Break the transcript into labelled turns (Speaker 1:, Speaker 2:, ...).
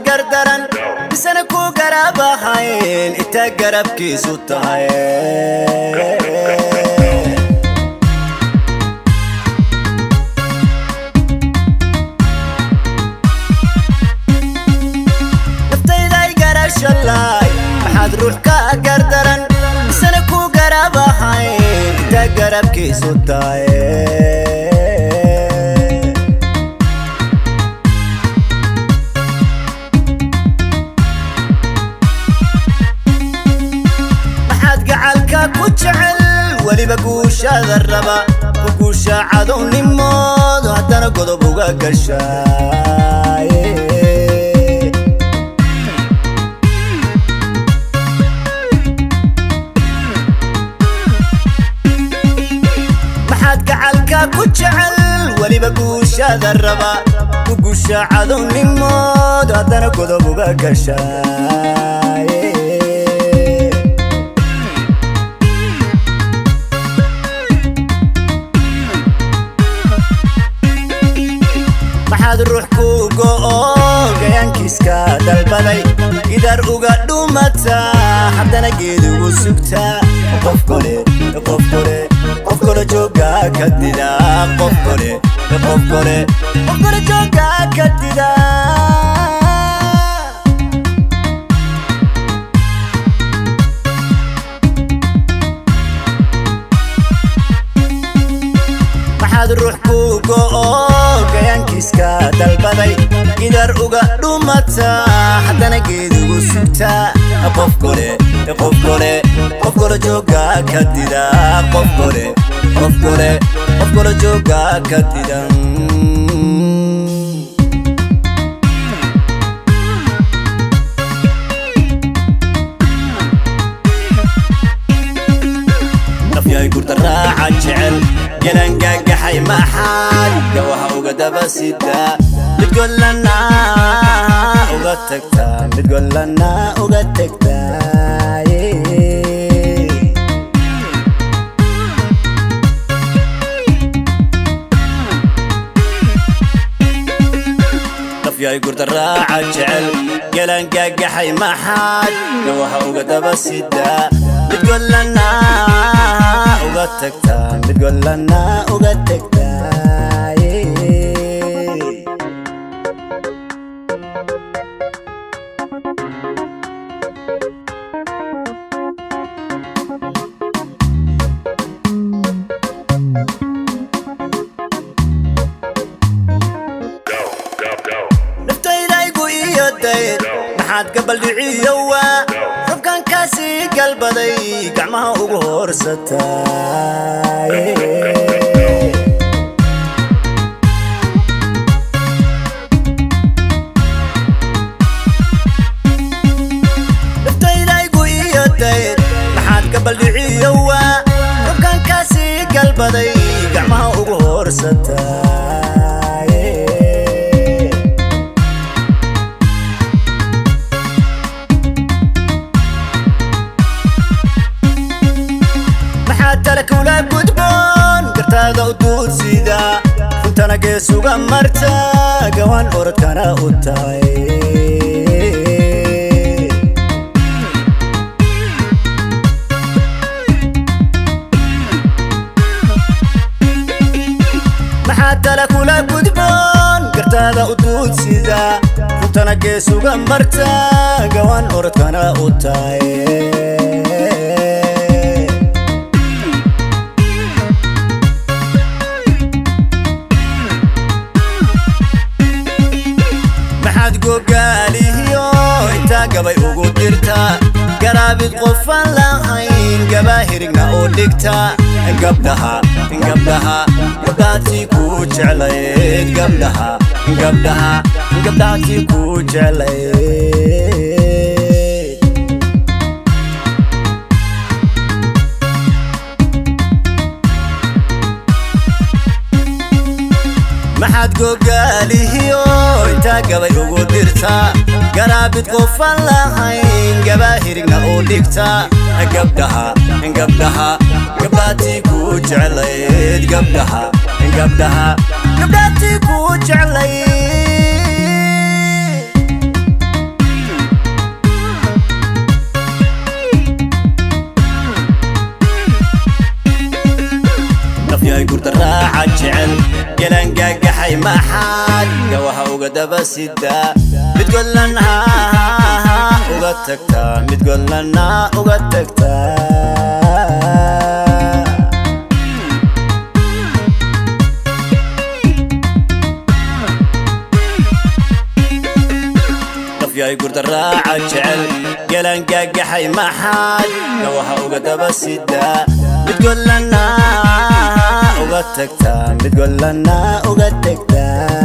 Speaker 1: Gardaran bisana ku garabahayn inta garabkiisu tahay. Naftayday garashalay, maxaad ruux ka gardaran bisana ku garabahayn inta garabkiisu tahay. Ku jecel weliba guushaada raba, ku guusha cadownimoodu haddana godob uga gashay. Maxaad gacalka ku jecel weliba guushaada raba, ku guusha cadownimoodu haddana godob uga gashay. Maxaad ruux ku go'o gayaankiiska dalbaday gidaar uga dhumataa, haddana geed ugu sugtaa? Qof kole, qof kole, qof kole jooga ka dida, qof kole, qof kole, qof kole jooga ka dida. Maxaad ruux ku go'o gayaankiiska dalbaday gidaar uga dhumataa, haddana geed ugu sugtaa? Qof kole, qof kole, qof kole jooga ka dida, qof kole, qof kole, qof kole jooga ka dida. Nafyahay gurda raaca jecel galangaagaxay, maxaad gawaha uga daba sidaa, mid gollana uga tagtaa, mid gollana uga tagtaa? Nafyahay gurda raaca jecel galangaagaxay, maxaad gawaha uga daba sidaa, mid gollana uga tagtaa, mid gollana uga tagtaa? Naftayda iyo dayd, maxaad gabaldhiciyowa robkan kaasii galbaday gacmaha ugu horsatay? Naftayda iyo dayd, maxaad gabaldhiciyowa robkan kaasii galbaday gacmaha ugu horsatay? Maxaad tala kula gudboon gartaada u duudsida, runtana gees uga marta, gawaan orodkana u tahay? Maxaad tala kula gudboon gartaada u duudsida, runtana gees uga marta, gawaan orodkana u tahay? Maxaad gogaalihiyo intaa gabay ugu dirtaa garaabid qofaan lahayn lahayn, gabaahirigna u dhigta. Gabdhaha, gabdhaha, gabdhahatii kuu jeclayd. Gabdhaha, gabdhaha, gabdhahatii kuu jeclayd. Maxaad gogaalihiyo intaa gabay ugu dirtaa? Garaabid qofan lahayn, gabaahirigna u dhigta. Gabdhaha, gabdhaha, gabdhahatii kuu jeclayd. Gabdhaha, gabdhaha, gabdhahatii kuu jeclayd. Nafyahay gurda raaca jecel, gelangaagaxay, maxaad gawaha uga daba sidaa? Midgodlana uga tagtaa, midgodlana uga tagtaa. Nafyahay gurda raaca jecel, gelangaagaxay, maxaad gawaha uga daba sidaa? Midgodlana uga tagtaa, midgodlana uga tagtaa.